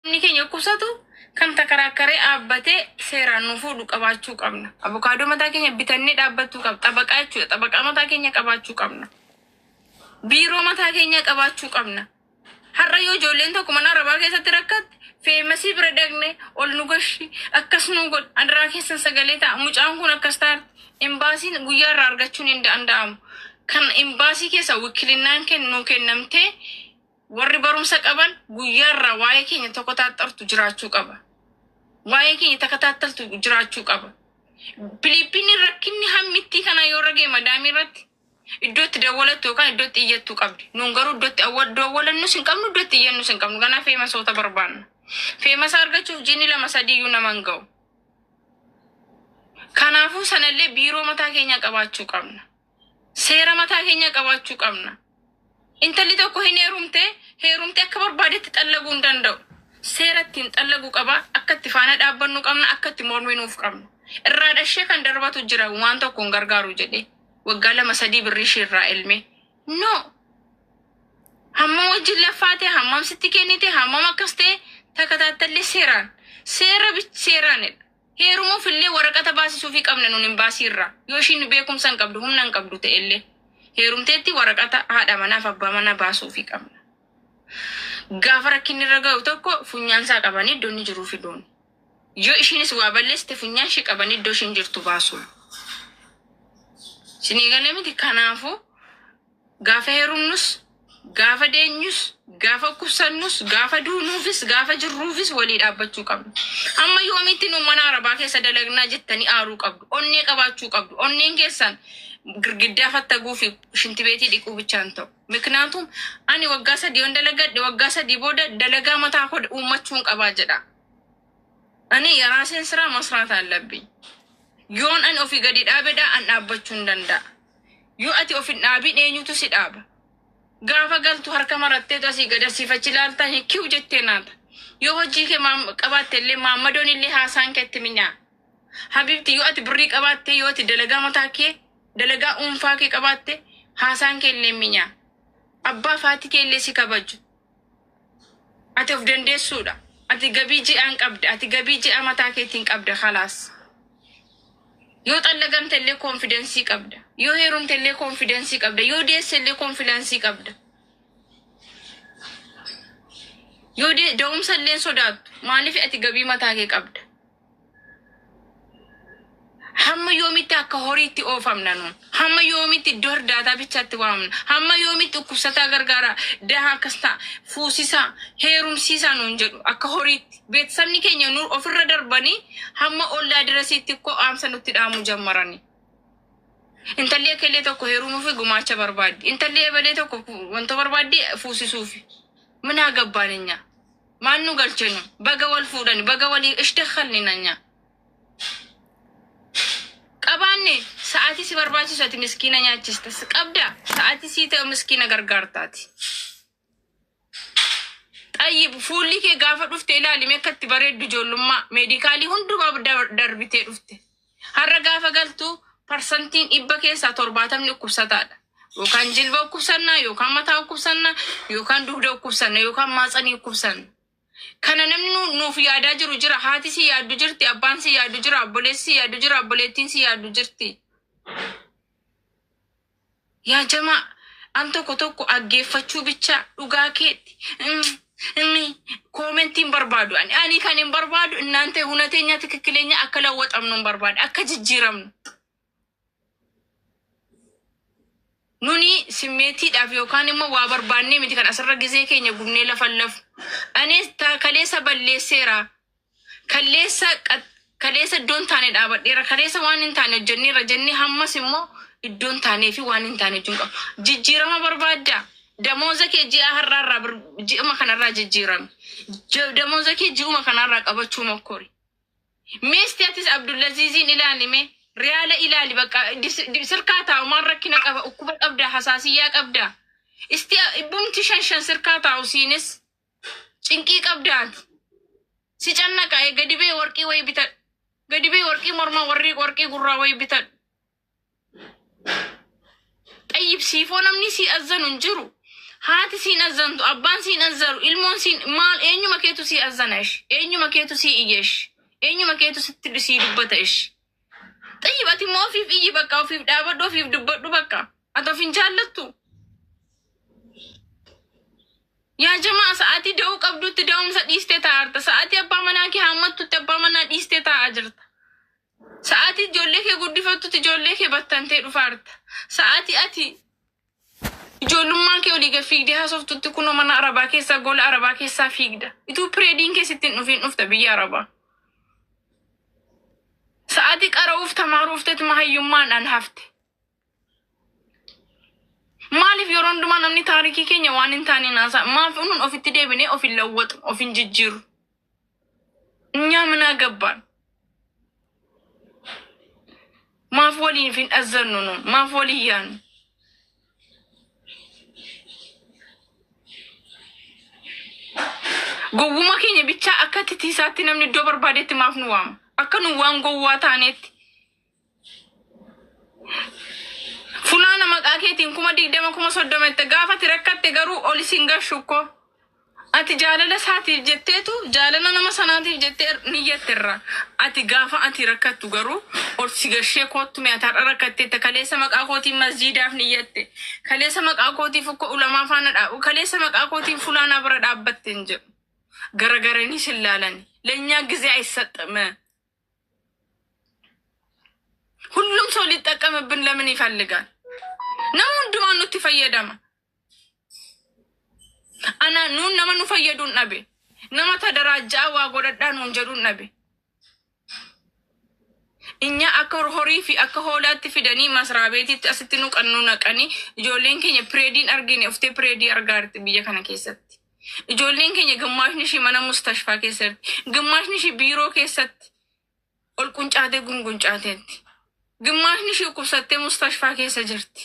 Namni keenya dhukkubsatu kan takaraakkaree dhaabbatee seeraan nu fuudhu qabaachuu qabna. Abukaadoo mataa keenya bitannee dhaabbachuu qabna. Xabaqaa jechuudha. Xabaqaa mataa keenya qabaachuu qabna. Biiroo mataa keenya qabaachuu qabna. Har'a yoo ijoolleen tokko mana arabaa keessatti rakkatte feemasii bira dhaqne ol nu gashi akkas nu godh adiraa keessan sagalee ta'a mucaan kun akkas ta'a imbaasiin guyyaa irraa argachuun hin danda'amu. Kan imbaasii keessa wikilinnaan kennu kennamtee warri barumsa qaban guyyaa irraa waa'ee keenya tokko taaxartu jiraachuu qaba. Waa'ee keenya takka taattaltu jiraachuu qaba. Filiippiinni rakkinni hammittii kana yoo irra ga'e madaamii irratti iddoo itti dawwalattu yookaan iddoo itti iyyattu qabdi. Nuun garuu iddoo itti dawwalannus hin qabnu, iddoo itti iyyannus hin qabnu. Kanaaf feemasoota barbaanna. Feemasa argachuuf jiini lama sadii iyyuu nama hin ga'u. Kanaafuu sanallee biiroo mataa keenyaa qabaachuu qabna. Seera mataa keenyaa qabaachuu qabna. Intalli tokko hin heerumte, heerumte akka barbaadetti xallaguu hin danda'u. Seera ittiin xallagu qaba, akka itti faana dhaabbannu qabna, akka itti morminuuf qabna. Irraa dhashee kan darbatu jira waan tokko hin gargaaru jedhee. Waggaa lama sadii birrii ishee irraa elmee. No! Hammam wajjin laffaate, hammam sitti kennite, hammam akkas ta'e takataattallee seeraan. Seera seeraanidha. Heerumuuf illee waraqata baasisuufii qabna nun imbaasii irraa. Yoo ishiin beekumsa hin qabdu, humna hin qabdu ta'e illee. Heerumteetti waraqata haadha manaaf abbaa manaa baasuufii qabna. Gaafa rakkinni irra ga'u tokko funyaan isaa qabanii iddoo inni jiruu fiduun. Yoo ishiinis waa balleessite funyaan ishee qabanii iddoo ishiin jirtu baasuun. Isinii galee miti kanaafuu gaafa heerumnus, gaafa deenyus, gaafa dhukkubsannus, gaafa duunuufis, gaafa jirruufis walii dhaabbachuu qabna. Amma yoomiitti nu mana arabaa keessa dalagnaa jettanii aaruu qabdu. Onnee qabaachuu qabdu. Onneen keessan girgiddaa fattaguu fi shintibeetii dhiquu bichaan ta'u. Miknaatum ani waggaa sadii yoon dalagadhe waggaa sadii booda dalagaa mataa koo uummachuun qabaa jedha. Ani የራሴን ስራ መስራት አለብኝ። Yoon ani ofii gadi dhaabedha an dhaabbachuu hin danda'a. Yoo ati of hin dhaabin eenyutu si dhaaba? Gaafa galtu harka maratteetu asii gad asii fachi ilaalta kiw jettee naata. Yoo hojii kee qabaatte illee maammadoon illee haasaan kee itti minyaa. Habibti yoo ati birrii qabaatte yoo ati dalagaa mataa kee dalagaa dhuunfaa kee qabaatte haasaan kee illee minyaa. Abbaa fi haati kee illee si kabaju. Ati of dandeessuudha. Ati gabii ji'aan qabda. Ati gabii ji'a mataa keetiin qabda khalaas. Yoo xallagamte illee confidence qabda. Yoo heerumte illee confidence qabda. Yoo deesse illee confidence qabda. Yoo da'umsa illee sodaattu. Maaliif ati gabii mataa kee qabda? Hamma yoomitti akka horiitti oofamna nuun? Hamma yoomitti iddoo hordaataa bichaatti waamna? Hamma yoomitti dhukkubsataa gargaaraa, daha akkas ta'a, fuusisaa, heerumsiisaa nuun jedhu akka horiitti. Beeksisni keenya nu ofirra darbanii hamma ollaa dirasiitti koo aamsa nutti dhaamuu jammaranii. Intalli akkaillee tokko heerumuufi gumaacha barbaaddi. Intalli ebalee tokko wanta barbaaddi fuusisuufi. Minaa gabbaan enya. Maal nu galchenu? Baga wal fuudhani, baga walii ish dakhalni nanya. Qabaanne sa'aatii si barbaachisu ati miskiina nyaachista. Qabda sa'aatii sii ta'e miskiina gargaartaati. Xayyib fuulli kee gaafa dhufte ilaali mee akka itti bareeddu ijoollummaa meedikaalii hundumaa darbitee dhufte. Har'a gaafa galtu parsantiin dhibba keessaa 70 dhukkubsataadha. Yookaan jilba dhukkubsannaa, yookaan mataa dhukkubsannaa, yookaan dugda dhukkubsanna, yookaan maatsanii dhukkubsanna. Kana namni nuuf yaadaa jiru jira. Haati si yaaddu jirti, abbaan si yaaddu jira, obboleessi si yaaddu jira, obboleettiin si yaaddu jirti. Yaa jamaa an tokko tokko dhaggeeffachuu bicha dhugaa keetti comment iin barbaadu ani ani kan hin barbaadu እናንተ እውነተኛ ትክክለኛ akka lawwaxamnu hin barbaadu akka jijjiiramnu. Nuni simmeetiidhaaf yookaan immoo waa barbaannee miti kan asirra gizee keenya gubnee lafan lafu. Anis kaleessa balleesseera. Kaleessa kaleessa iddoon taane dhaabadheera. Kaleessa waan hin taane hojjenneerra jennee hammas immoo iddoon taanee fi waan hin taane hojii hin qabu. Jijjiirama barbaaddaa. Damooza kee ji'a har'aarraa ji'uma kanarraa jijjiirame. Damooza kee ji'uma kanarraa qabachuu mokkori. Meesti atis Abdullaziiziin ilaali mee. Riyaala ilaali bakka sirkaa taa'u maal rakkina qaba dhukkuba qabda hasaasiyyaa qabda. Isti ibbumti shan shan sirkaa taa'u siinis cinqii qabdaati. Si cannaqa gadi bee warqii wayii bitadhu. Gadi bee warqii mormaa warri warqii gurraa wayii bitadhu. Xayyib siifoo namni si azzanu hin jiru. Haati siin azzantu, abbaan siin azzaru, ilmoon siin maal eenyuma keetu sii azzana ish. Eenyuma keetu sii iyya ish. Eenyuma keetu sitti sii dubbata ish. Xayyib ati immoo ofiif iyyi bakka ofiif dhaabadhu ofiif dubbadhu bakka. Ati of hin jaallattu. Yaa jamaa sa'aatii da'uu qabdutti da'umsa dhiistee taa'aa jirta. Sa'aatii abbaa manaa kee haammattutti abbaa manaa dhiistee taa'aa jirta. Sa'aatii ijoollee kee guddifattutti ijoollee kee battantee dhufaa jirta. Sa'aatii ati ijoollummaa kee olii gad fiigdee haasoftutti kunoo mana arabaa keessaa gola arabaa keessaa fiigda. Ituu pireediin kee sitti hin dhufiin dhufta biyya arabaa. Sa'aatii qara'uuf tamaaruuf teetuma hayyummaadhaan hafte. Maaliif yeroo hundumaa namni taarikii keenya waan hin taane naasaa? Maaf nun ofitti deebinee of hin lawwaxu, of hin jijjiiru? እኛ ምን አገባን? Maaf waliif hin azzannu nun? Maaf walii yaannu? Gowwuma keenya bichaa akka titiisaatti namni iddoo barbaadetti maaf nu waama? Akka nu waan gowwaa taanetti. Fulaana maqaa keetiin 20,000 30,000 itti gaafa ati rakkatte garuu ol isin gashu ko. Ati jaalala isaatiif jetteetu jaalala nama sanaatiif jettee niyyattirra. Ati gaafa ati rakkattu garuu ol si gashee koottu mee ati har'a rakkatteetta kaleessa maqaa kootiin masjiidaaf niyyatte. Kaleessa maqaa kootiif ukko ulamaa faana dhaabu. Kaleessa maqaa kootiin fulaanaa bira dhaabbatte hin jedhu. Garagaranii sin laalani. ለእኛ ጊዜ አይሰጥም። ሁሉም ሰው ሊጠቀምብን ለምን ይፈልጋል? Nama hundumaa nutti fayyadama. Ana nuun nama nu fayyaduun dhabe. Nama tadaraajaa waa godhadhaa nuun jedhuun dhabe. እኛ akka horii fi akka hoolaatti fidanii masraa beetiitti asitti nu qannuu naqanii ijoolleen keenya pireediin argine uftee pireedii argaa jirti biyya kana keessatti. Ijoolleen keenya gimmaashni ishii mana mustashfaa keessatti, gimmaashni ishii biiroo keessatti ol quncaatee gunguncaateetti. Gimmaashni ishii dhukkubsattee mustashfaa keessa jirti.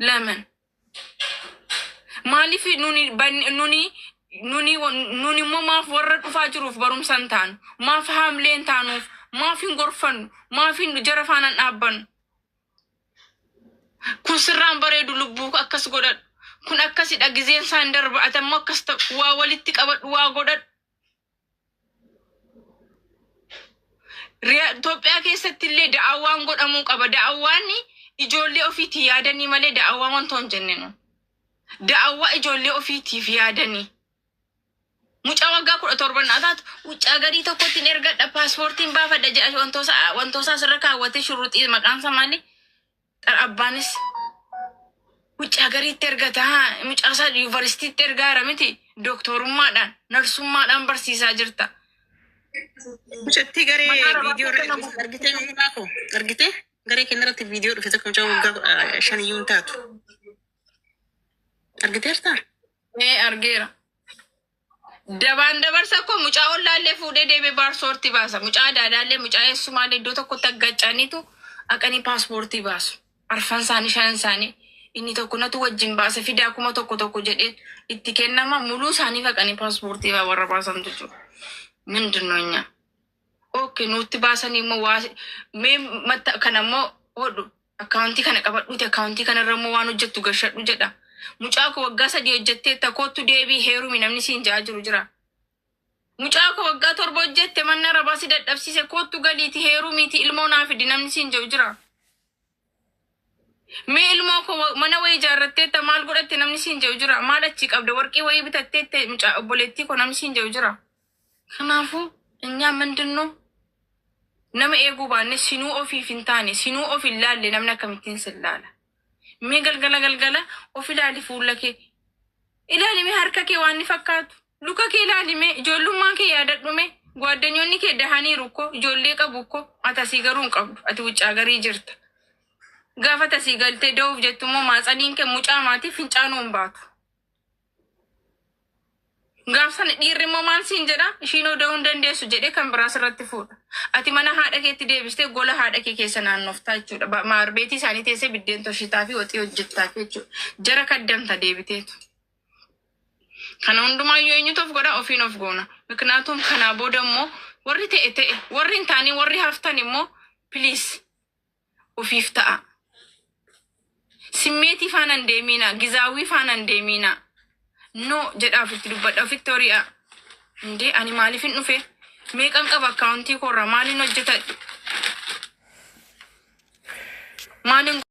ለምን maaliif nuni nuni nuni nuni immoo maaf warra dhufaa jiruuf barumsa hin taanu maaf haamlee hin taanuuf maaf hin gorfannu maaf hin jara faana hin dhaabbannu kun sirraan bareedu lubbuu akkas godhadhu kun akkasidha gizeen isaan darba ati ammoo akkas ta'u waa walitti qabadhu waa godhadhu. Itoophiyaa keessatti illee da'awwaan godhamuu qaba. Da'awwaan ijoollee ofiitii yaadanii malee da'awwaa wanta hin jenninu. Da'awwaa ijoollee ofiitiif yaadanii. Mucaa waggaa 17 naa taatu wuccaa garii tokkotti hin ergadha paaspoortiin baafadha jedha wantoosa asirra kaawwatee shuruxii maqaan isaa maali? Abbaanis wuccaa gariitti ergata haa mucaa isaa yuunivarsiitiitti ergaara miti dooktorummaadhaan narsummaadhaan barsiisaa jirta. Mucattii garee Mana arabaa viidiyoo irra keessa nama argitee mucaa koo argitee garee keenya irratti viidiyoo dhufe tokko mucaa waggaa 5 iyyuu hin taatu. Argiteertaa? Ee argeera. Dabaan dabarsa koo mucaa ollaallee fuudhee deemee paaspoortii baasa. Mucaa daadaallee mucaa eessumaallee iddoo tokkotti aggacaniitu haqanii paaspoortii baasu. Arfan isaanii shanan isaanii inni tokko natu wajjin baasa fidaa 1000 jedhee itti kennama muluu isaanii haqanii paaspoortii warra baasantu jiru. ምንድን ነው እኛ okay nutti baasanii immoo waa mee matta kana immoo hodhu akkaawuntii kana qabadhuuti akkaawuntii kanarra immoo waan hojjettu gashadhu jedha. Mucaa koo waggaa 3 hojjetteetta kootu deebii heerumi namni siin jaa jiru jira. Mucaa koo waggaa 7 hojjette manni arabaa si dadhabsiise kootu galiiti heerumiiti ilmoo naa fidi namni siin jiru jira. Mee ilmoo koo mana wayii ijaarratteetta maal godhatte namni siin jiru jira. Maal achii qabda warqii wayii bitatteette mucaa obboleettii koo namni siin jiru jira. Kanaafuu እኛ ምንድን ነው nama eeguu baanne sinuu ofiif hin taane sinuu of hin laalle namni akkamittiin sin laala. Mee galgala galgala of ilaali fuula kee. Ilaali mee harka kee waan inni fakkaatu. Luka kee ilaali mee ijoollummaa kee yaadadhu mee gwaaddanyoonni kee dahaniiru ko ijoollee qabu ko ati asii garuu hin qabdu ati wuccaa garii jirta. Gaafa tasii galtee da'uuf jettu immoo maatsaniin kee mucaa maatii fincaanuu hin baatu. Gaaf sana dhiirri immoo maal siin jedha ishiinoo da'uu hin dandeessu jedhee kan biraa sirratti fuudha. Ati mana haadha keetti deebistee gola haadha kee keessa naannoftaa jechuudha. Maarbeetii isaanii teessee biddeen toshitaa fi waxii hojjettaa fi jechuudha. Jara kaddamta deebiteetu. Kana hundumaayyuu eenyutu of godha ofiin of goona. ምክንያቱም kanaa booda immoo warri ta'e ta'e warri hin taane warri haftan immoo please ofiif ta'a. Simmeetii faana hin deemina. Gizaawwii faana hin deemina. No jedhaa ofitti dubbadha, ofitti hori'a. Indee ani maaliifin dhufe? Meeqan qaba akkaawuntii koorraa? Maaliin hojjetadhe? Maaliin